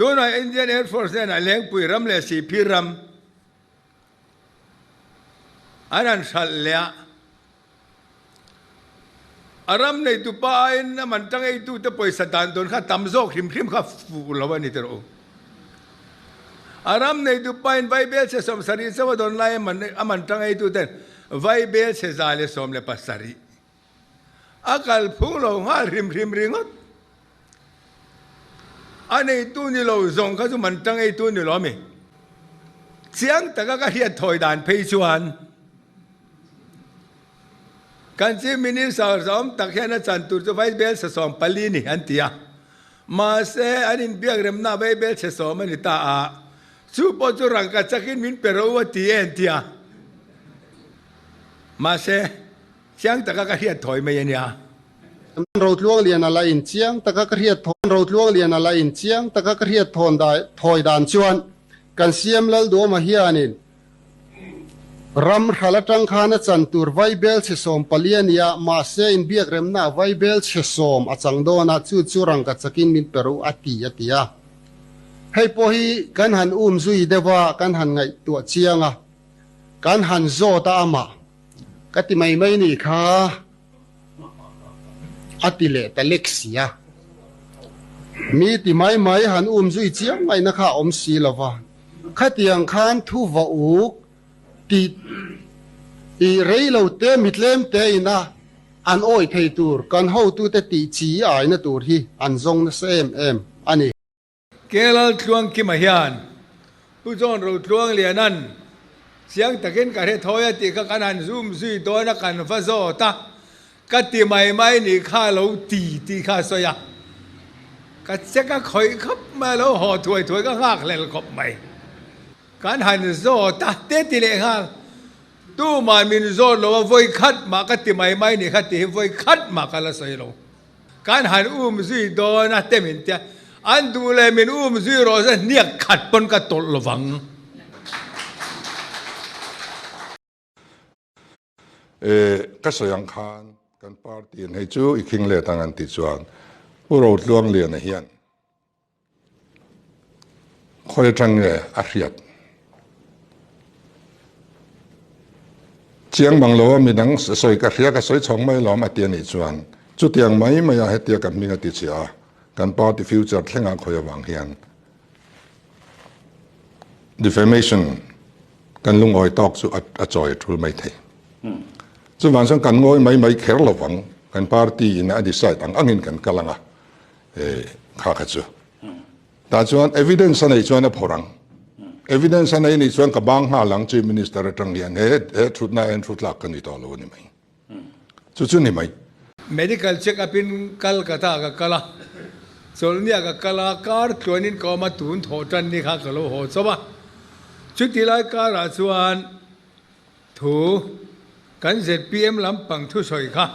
Tunah Indian Air Force hnenah Lengpui ram leh Sihphir ram an han hralh leh a, a ram neitu pa aiin a man tang eitute pawisa dan dawn kha tam zawk hrim hrim kha fuh lo a ni tawh u. A ram neitu pain Vaibel chhe 70 chauh a dawn lai a man tang eituten Vaibel chhe 117 a kal phung lo nghal hrim hrim ringawt. A neitu ni lo zawng kha chu man tang eitu ni lo a mi. Chiang taka ka hriat thawi dan phei chuan kan Chief Minister zawm tak hian a chan tur chu Vaibel chhe 14 ni an ti a. Mahse, an inbiak remna Vaibel chhe 10 a ni ta a, chu pawh chu rangka chakin min pe ro a ti e an ti a. Mahse, chiang taka ka hriat thawi mai a nia. Rotluang lian a la in chiang taka ka hriat thawn Rotluang lian a la in chiang taka ka hriat thawn dai thawi dan chuan kan siam Lalduama hianin ram hral atang khan a chan tur Vaibel chhe 14 a nia, mahse inbiak remna ah Vaibel chhe 10 a chang dawn a, chu chu rangka chakin min pe ru a ti a ti a. Hei pawh hi kan han um zui deuh a, kan han ngaihtuah chiang a, kan han zawt a amah ka ti mai mai nih kha a ti leh ta lek si a. Mi ti mai mai han um zui chiang ngaihna kha a awm si lo va. Khatiang khan thu va uk tih i rei lo te mitlem te ina an awih thei tur kan hotute tih chi aina tur hi an zawng nasa em em a ni. Kelal Tluangkima hian Pu John Rotluangliana'n chiang takin ka hre thawi a tih kha kan han zoom zui dawn a kan va zawt a, ka ti mai mai nih kha lo ti tih kha a sawi a, ka check a khawih khawp mai a lo haw thuai thuai ka nghak hlel khawp mai. Kan han zawt a te ti leh nghal, tumah min zawt lo a vawi khat mah ka ti mai mai nih kha tih hi vawi khat mah ka la sawi lo. Kan han um zui dawn a te min tia, an duh leh min um zui rawh se hniak khat pawn ka tawlh lo vang. E, ka sawi ang khan kan party in hei chu i khing let ang an tih chuan Pu Rotluangliana hian Khawi atang nge a hriat? Chiang bang lo a midang sawi ka hria ka sawi chhawng mai lawm a ti a nih chuan chutiang mai mai a hetia ka hming a ti chhia a, kan party future thlengah khawi avang hian defamation kan lungawi tawk chu a chawi a tul mai thei. Chuvang chuan kan ngawi mai mai kher lovang, kan party in a decide ang angin kan kal ang a. Kha kha chu tah chuan evidence a nei chuan a phawrh ang evidence a nei nih chuan ka bang nghal ang chief minister atang hian he he thutna en thu tlak ka ni tawh lo a ni mai chu chu ni mai. Medical check up in kal ka ta ka kal a, chawlhnia ka kal a, kar tluanin ka awm a, tun thawh tan ni kha ka lo haw chawp a, chuti lai karah chuan Thu, Kan zpm lampang thusawi kha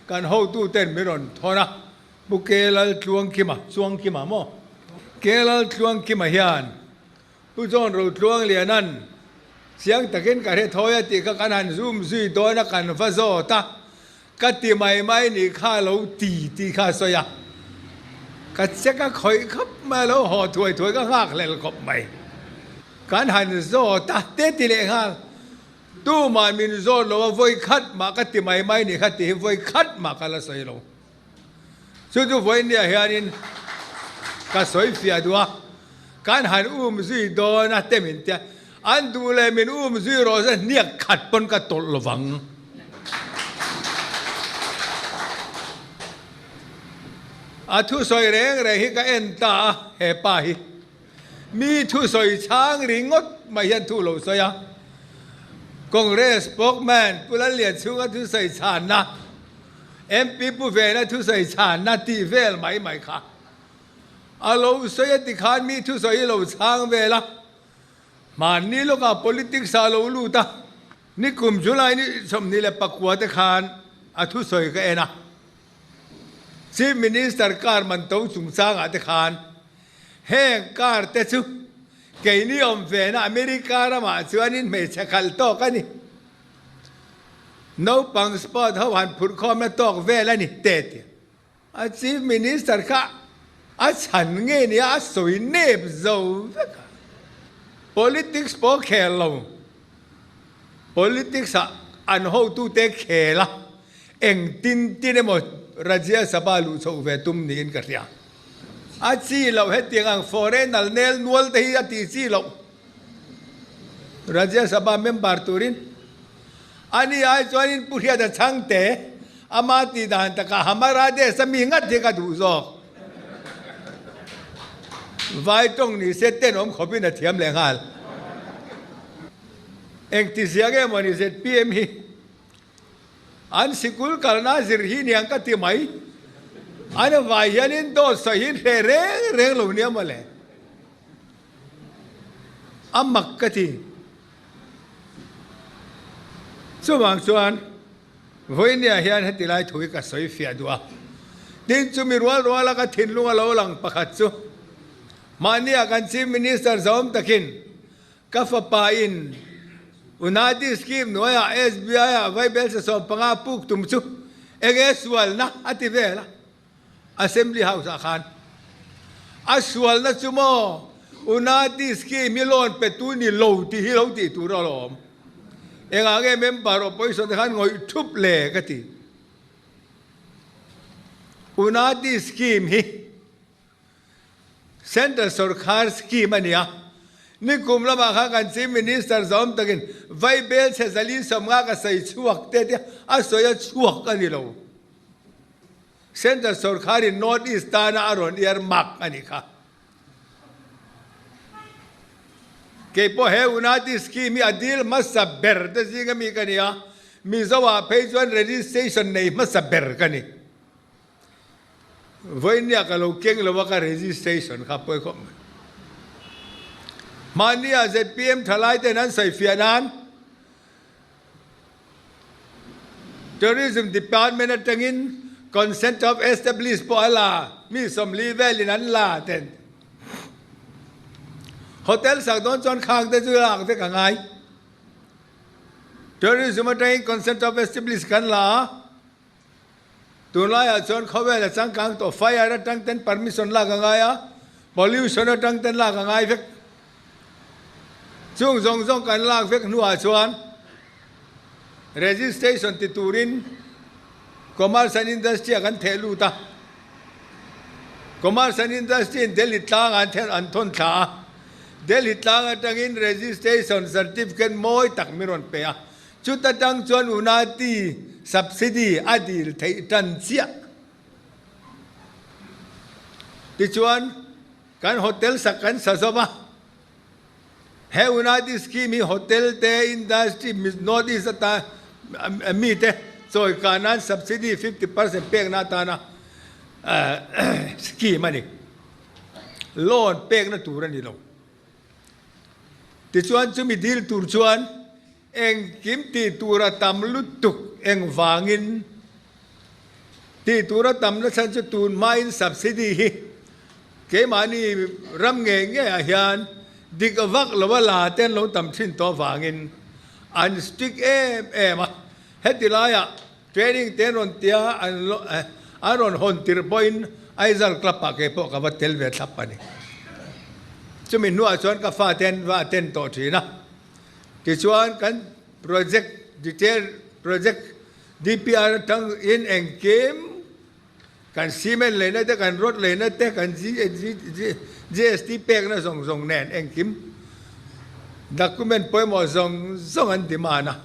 kan hotuten min rawn thawn a, Pu Kelal Tluangkima, Chuangkima maw? Kelal Tluangkima hian Pu John Rotluangliana'n chiang takin ka hre thawi a tih kha kan han zoom zui dawn a, kan va zawt a, ka ti mai mai nih kha lo ti tih kha a sawi a, ka check a khawih khawp mai a lo haw thuai thuai ka nghak hlel khawp mai. Kan han zawt a, te ti leh nghal. Tumah min zawt lo a, vawi khat mah ka ti mai mai nih kha tih hi vawi khat mah ka la sawi lo. Chu chu vawi nia hianin ka sawi fiah duh a, kan han um zui dawn a te min tia, an duh leh min um zui rawh se hniak khat pawn ka tawlh lo vang. A thusawi reng reng hi ka en ta a, he pa hi. Mi thusawi chhang ringawt mai hian thu lo sawi a, Congress spokesman Pu Lallianchhunga thusawi chhanna, MP Pu Vena thusawi chhanna tih vel mai mai kha a lo sawi a tikhan mi thusawi hi lo chhang vel a, hmanni lawkah politics ah a lo lut a, nikum July ni 29 te khan a thusawi ka en a, Chief Minister car man to chungchangah te khan Heng car te chu keini awm vena America ramah chuanin hmeichhe khalh tawk a ni. Naupang sport ho han phurh khawmna tawk vel a ni te ti a. Chief Minister kha A chhan nge nia a sawi nep zo vek a. Politics pawh khel lo. Politics ah an hotute khel a, eng tin tin emaw Rajya Sabha luh chhoh ve tum niin ka hria. A chi loh hetiang ang foreigner nel nual te hi a tih chi loh. Rajya Sabha member turin ani ai chuanin Pu Hriata Chhangte ama tih dan takah Hamara Desh a mi ngat hi ka duh zawk. Vai tawng ni se tenawm khawpin a thiam leh nghal. Engti zia nge mawni zpm hi an sikul kalna zir hi niang ka ti mai. An vai hianin dawt sawi hi hreh reng reng lo nia mawle. A mak ka ti. Chuvang chuan vawinia hian heti lai thu hi ka sawi fiah duh a. Tin, chumi rual ruala ka thinlung a lo lang pakhat chu mahnia kan Chief Minister zawm takin ka fapa in Unati scheme hnuaiah SBI ah vaibelsa 15 puk tum chu enge sualna a ti vel a. Assembly House ah khan a sualna chu maw Unati scheme hi loan pe tu ni lo tih hi lo tih tur alawm. Engah nge member opposition te khan ngawih thup le ka ti. Unati scheme hi Central sorkar scheme a ni a, nikum lamah khan kan Chief Minister zawm takin Vaibel chhe zali 50 ka sawi chhuak te tia a sawi a chhuak a ni lo. Central sorkarin North East tana a rawn iar mak a nih kha. Kei pawh he Unati scheme hi a dil hmasa ber te zinga mi ka ni a, Mizo ah phei chuan registration nei hmasa ber ka ni. Vawinia ka lo keng lo a ka registration kha pawi khawp mai. Mahnia zpm thalai ten an sawi fiah nan Tourism Department atangin Consent of Establish pawh a la, mi 40 velin an la ten. Hotel sak dawn chuan khang te chu lak vek a ngai. Tourism atangin Consent of Establish kan la a, tunlaiah chuan khawvel a changkang tawh, fire atang ten permission lak a ngai a, pollution atang ten lak a ngai vek. Chung zawng zawng kan lak vek hnuah chuan registration ti turin Commerce and Industry ah kan theh lut a. Commerce and Industry in Delhi tlangah an then an thawn thla a. Delhi tlang atangin registration certificate mawi tak min rawn pe a. Chuta tang chuan Unati subsidy a dil theih tan chiah. Tichuan Kan hotel sak kan sa zawm a, he Unati scheme hi hotel te, industry, North East ata mi te chawi kah nan subsidy 50% pekna atana scheme a ni. Loan pekna tur a ni lo. Tichuan chumi dil tur chuan engkim tih tura tam lutuk engvangin Tih tura tam na chhan chu tun hmain subsidy hi keimahni ram ngei ngeiah hian dik vak lo a la te an lo tam thin tawh avangin an strict em em a. Heti laiah training te an rawn tia an rawn hawn tirh pawhin Aizawl club ah kei pawh ka va tel ve thlap a ni. Chumi hnuah chuan ka fate an va attend tawh thin a. Tichuan kan project detail project DPR atang in engkim kan cement leina te, kan rod leina te, kan GST pekna zawng zawng nen engkim document pawimawh zawng zawng an demand a,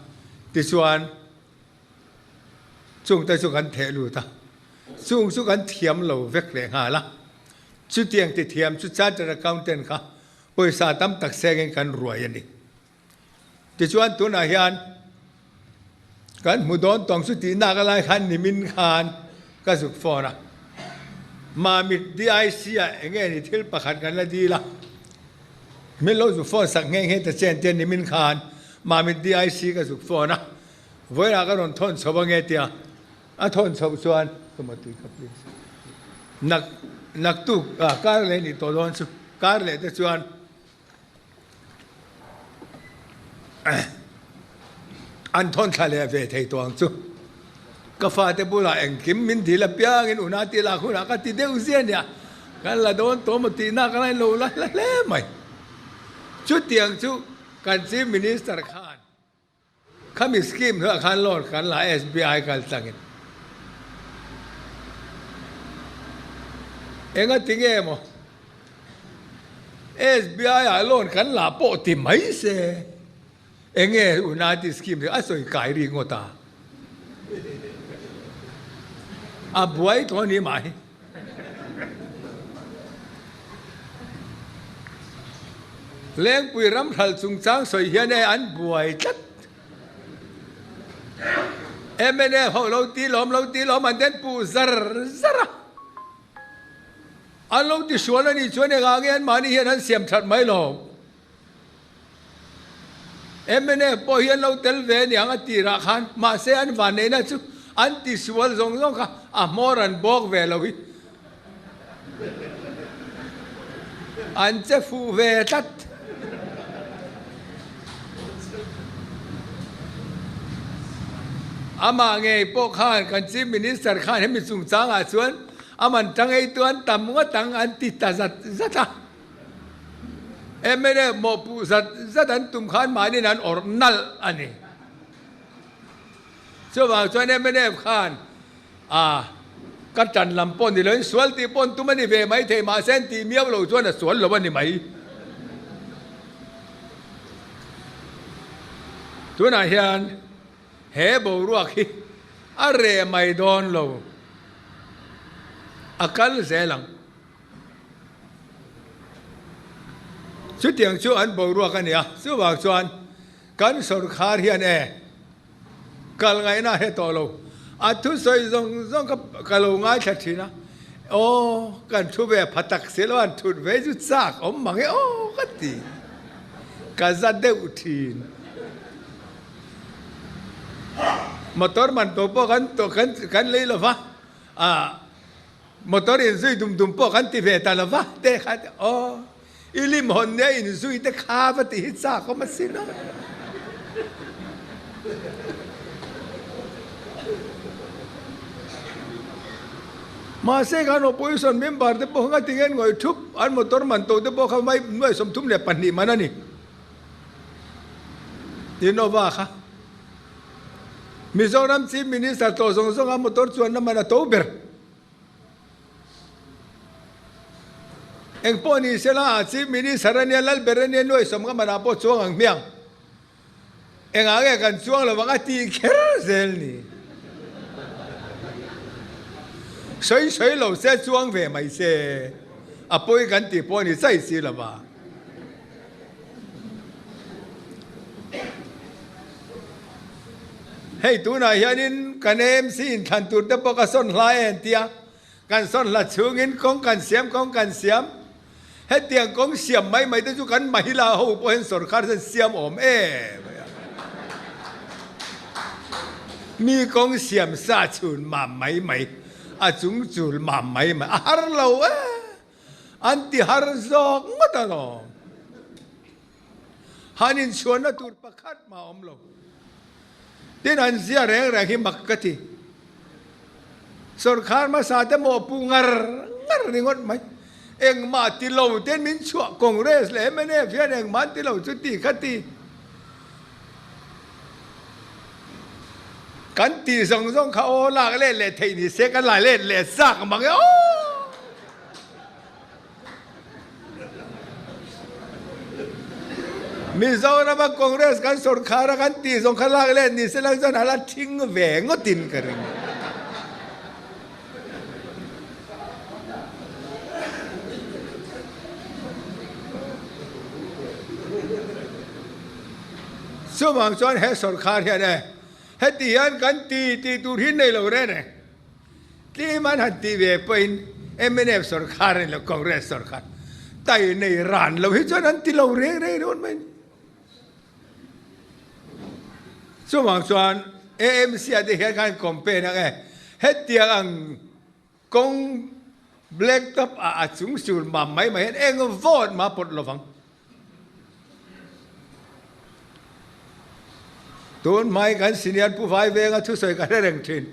tichuan chung te chu kan theh lut a, chung chu kan thiam lo vek leh nghal a, chutiang ti thiam chu chartered accountant kha pawisa tam tak sengin kan ruai a ni. Tichuan tunah hian kan hmu dawn tawng chu tihnak a lai khan nimin khan ka zuk phone a. Mamit DIC ah enge ni thil pakhat kan la dil a. Min lo zuk phone sak nghe nghe ta chen te nimin khan Mamit DIC ka zuk phone a. Vawiinah ka rawn thawn chho ange tia a thawn chhoh chuan ka tui ka please. Nak naktuk kar leh ni tawh dawn chu kar leh te chuan An thawn thla leh ve thei tawh ang chu. Ka fate bulah engkim min dil apiangin una ti lak hunah ka ti deuh zia nia. Kan la dawn tawh maw tih nak a lain lo la hla hle mai. Chutiang chu kan Chief Minister khan khami scheme hnuaiah khan loan kan la SBI kal tlangin. Enga ti nge maw SBI ah loan kan la pawh ti mai se. Enge Unati scheme hi a sawi kai ri ngawt a? A buai tawh a ni mai. Lengpui ram hral chungchang sawi hian e an buai tlat. Mnf ho lo ti lawm lo ti lawm an ten puh zar zar a. An lo ti sual a nih chuan engah nge anmahni hian an siam that mai lo. Mnf pawh hi an lo tel ve aniang a tirah khan, mahse an vanneihna chu an tisual zawng zawng kha a hmawr an bawk ve lo hi an che fuh ve tlat. Amah ngei pawh khan kan Chief Minister khan hemi chungchangah chuan a man tang eitu an tam ngawt ang an ti ta zat zat a. Mnf mawhpuh zat zat an tum khan mahniin an awrh nalh a ni. Chuvang chuan mnf khan a ka tan lam pawh ni loin sual tih pawh an tum a ni ve mai thei mahse an tih miau lo chuan a sual lo a ni mai. Tunah hian he boruak hi a reh mai dawn lo, a kal zel ang. Chutiang chu an boruak a ni a, chuvang chuan kan sawrkhar hian e kal ngaihna a hre tawh lo. A thusawi zawng zawng kha ka lo ngaithla thin a, aw kan thu ve pha tak si lo an thut ve chu chak awm mang e aw ka ti, ka za deuh thin. Motor man to pawh kan kan lei lo va, ah. Motor inzui dum dum pawh kan ti ve ta lo va te kha ti aw i lim hawn nia inzui te kha va ti hi chak awm asin a. Mahse khan opposition member te pawh kha tinge an ngawih thup an motor man to te pawh kha mai nuai 32 man a ni. Innova kha Mizoram Chief Minister tawh zawng zawng a motor chuanna man a to ber. Engpawh ni sela a Chief Minister a nia Lalber a nia nuai sawm ka manah pawh chuang ang hmiang. Engah nge kan chuang lo ang a ti kher zel ni. Sawi sawi lo se chuang ve mai se a pawi kan tih pawh ni chai si lova. Hei tunah hianin kan AMC inthlan tur te pawh ka sawn hla e an ti a, kan sawn hla chhungin kawng kan siam kawng kan siam. Hetiang kawng siam mai mai te chu kan mahila ho pawh hian sorkar chuan siam awm em mai a. Mi kawng siam sa chhun mam mai mai, a chung chul mam mai mai a har lo e. An ti har zawk ngawt alawm. Han inchhuanna tur pakhat mah a awm lo. Tin an zia reng reng hi mak ka ti. Sorkar hmasa te mawh pu ngar ngar ringawt mai. Engmah ti lo ten min chhuah Congress leh mnf hian engmah an ti lo chu ti kha ti. Kan tih zawng zawng kha aw lak let leh theih ni se kan la let leh chak mang e aw. Mizoram a Congress kan sorkar a kan tih zawng kha lak let ni se lang chuan a la thing ve ngawtin ka ring. Chuvang chuan he sorkar hian e heti hian kan ti tih tur hi nei lo reng reng. Tlem an han tih ve pawhin mnf sorkar a ni lo Congress sorkar tai nei ran lo hi chuan an ti lo reng reng ringawt mai a ni. Chuvang chuan AMC ah te hian khan campaign ang e hetiang ang kawng black top ah a chung sur mam mai mai hian eng vote mah pawt lovang. Tun hmai kan senior Pu Vaivenga thusawi ka hre reng thin.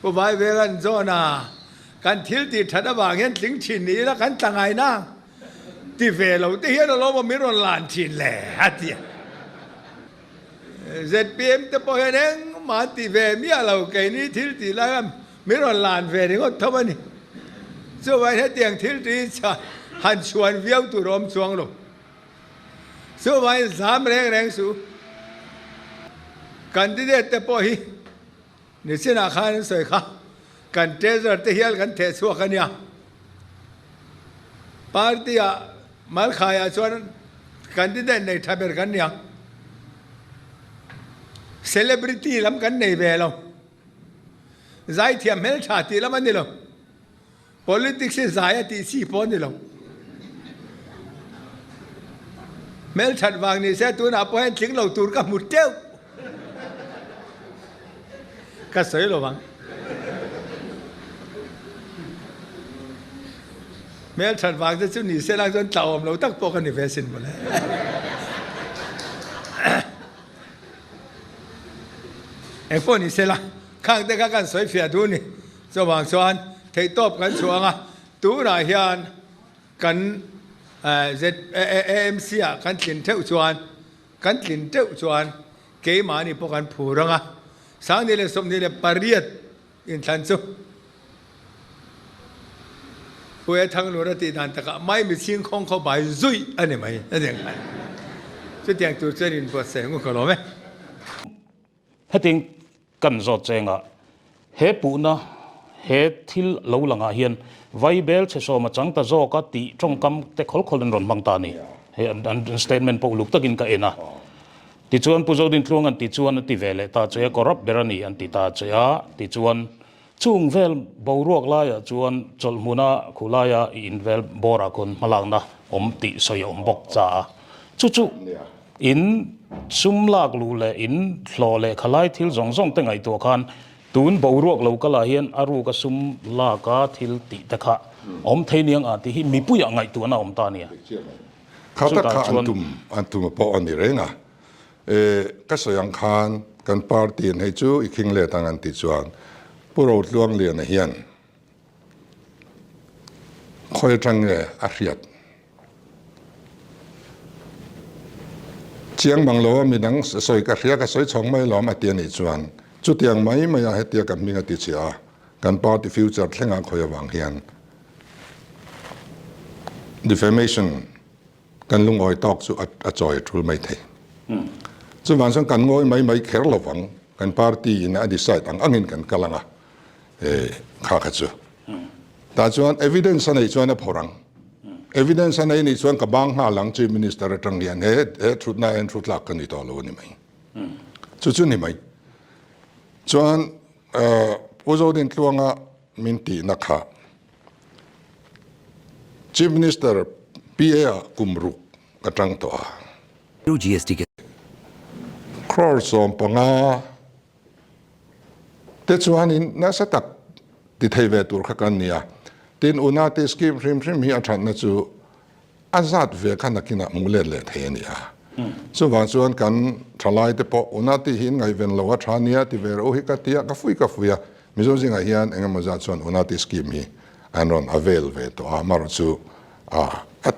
Pu Vaivenga'n John-a. Kan thil tih that avang hian tling thin ni ila kan tla ngai nang ti ve lo te hian alawm aw min rawn lan thin le a ti a. Zpm te pawh hian engmah an ti ve miah lo, keini thil tih lai hian min rawn lan ve ringawt tho a ni. Chuvangin hetiang thil tih han chhuan viau tur a awm chuang lo. Chuvangin zam reng reng suh. Candidate te pawh hi nichinah khan an sawi kha, kan treasurer te hial kan theh chhuak a nia. Party ah Malkhaiah chuan candidate nei tha ber kan ni ang. Celebrity lam kan nei ve lo. Zaithiam hmeltha tih lam a ni lo. Politics hi zai a tih chi pawh a ni lo. Hmelthat vang ni se tunah pawh hian tling lo tur ka hmu teuh. Ka sawi lo vang. Hmelthat vang te chu ni se lang chuan tlauhawm lo tak pawh ka ni ve sin mawle. Engpawh ni se la, khang te kha kan sawi fiah duh ni. Chuvang chuan theihtawp kan chhuang a, tunah hian kan ZAMC ah kan tlin theuh chuan, kan tlin teuh chuan keimahni pawh kan phur ang a, 2028 inthlan chu Puia Thanglura tih dan takah mai michhing khawng khaw bai zuih a ni mai a ni ang khan. Chutiang tur chuan inbuatsaih ngu ka lawm e. Hetiang Kan zawt chengah he puhna he thil lo langah hian Vaibel chhe sawm a chang ta zawk a tih tawngkam te khawl khawl an rawn hmang ta a ni. Hei an statement pawh uluk takin ka en a. Tichuan Pu Zodintluang an ti chuan a ti ve leh ta che a, corrupt ber a ni an ti ta che a, tichuan chung vel boruak laiah chuan chawlhhmuna khulaia i invel bawrah khawn hmalakna awm tih sawi a awm bawk cha a. Chu chu In sum lak luh leh in hlawh leh khalai thil zawng zawng te ngaihtuah khan tun boruak lo kal ah hian a ruk a sum lak a thil tih te kha awm thei niang ah tih hi mipui ah ngaihtuahna a awm ta nia. Kha tak kha an tum an tum a pawh a ni reng a. E ka sawi ang khan kan party in hei chu i khing let ang an tih chuan Pu Rotluangliana hian Khawi atang nge a hriat? Chiang mang lo a midang sawi ka hria ka sawi chhawng mai lawm a ti a nih chuan chutiang mai mai a hetia ka hming a ti chhia a, kan party future thlengah khawi avang hian defamation kan lungawi tawk chu a chawi a tul mai thei. Chuvang chuan kan ngawi mai mai kher lovang, kan party in a decide ang angin kan kal ang a. Kha kha chu tah chuan evidence a neih chuan a phawrh ang evidence a nei nih chuan ka bang nghal ang chief minister atang hian he he thutna hian thu tlak ka ni tawh lo a ni mai chu chu ni mai chuan Pu Zodintluanga min tihna kha chief minister PA ah kum ruk ka tang tawh a. Crore 15 Te chuanin nasa tak ti thei ve tur kha kan ni a. Tin, Unati scheme hrim hrim hi a thatna chu a zat ve kha nakinah hmuh let leh thei a ni a. Chuvang chuan kan thalai te pawh Unati hi in ngaihven lo a tha nia ti ve reuh hi ka ti a, ka fui ka fui a. Mizo zingah hian eng emaw zat chuan Unati scheme hi an rawn avail ve tawh a, amaherawh chu a a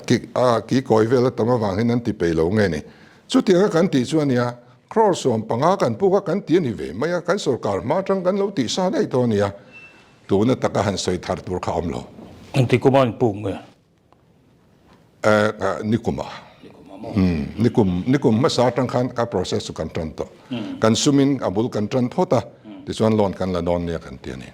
ki kawi vel a tam avang hian an ti peih lo nge ni. Chutianga kan tih chu a nia, crore 15 kan puk a kan ti a ni ve mai a, kan sorkar hma atang kan lo tih sa daih tawh a nia, tuna taka han sawi thar tur kha a awm lo. Engti kuma in puk nge? Eh, nikuma. Nikum, nikum hmasa atang khan ka process chu kan tan tawh. Kan sumin a bul kan tan phawt a, tichuan loan kan la dawn nia kan ti a ni.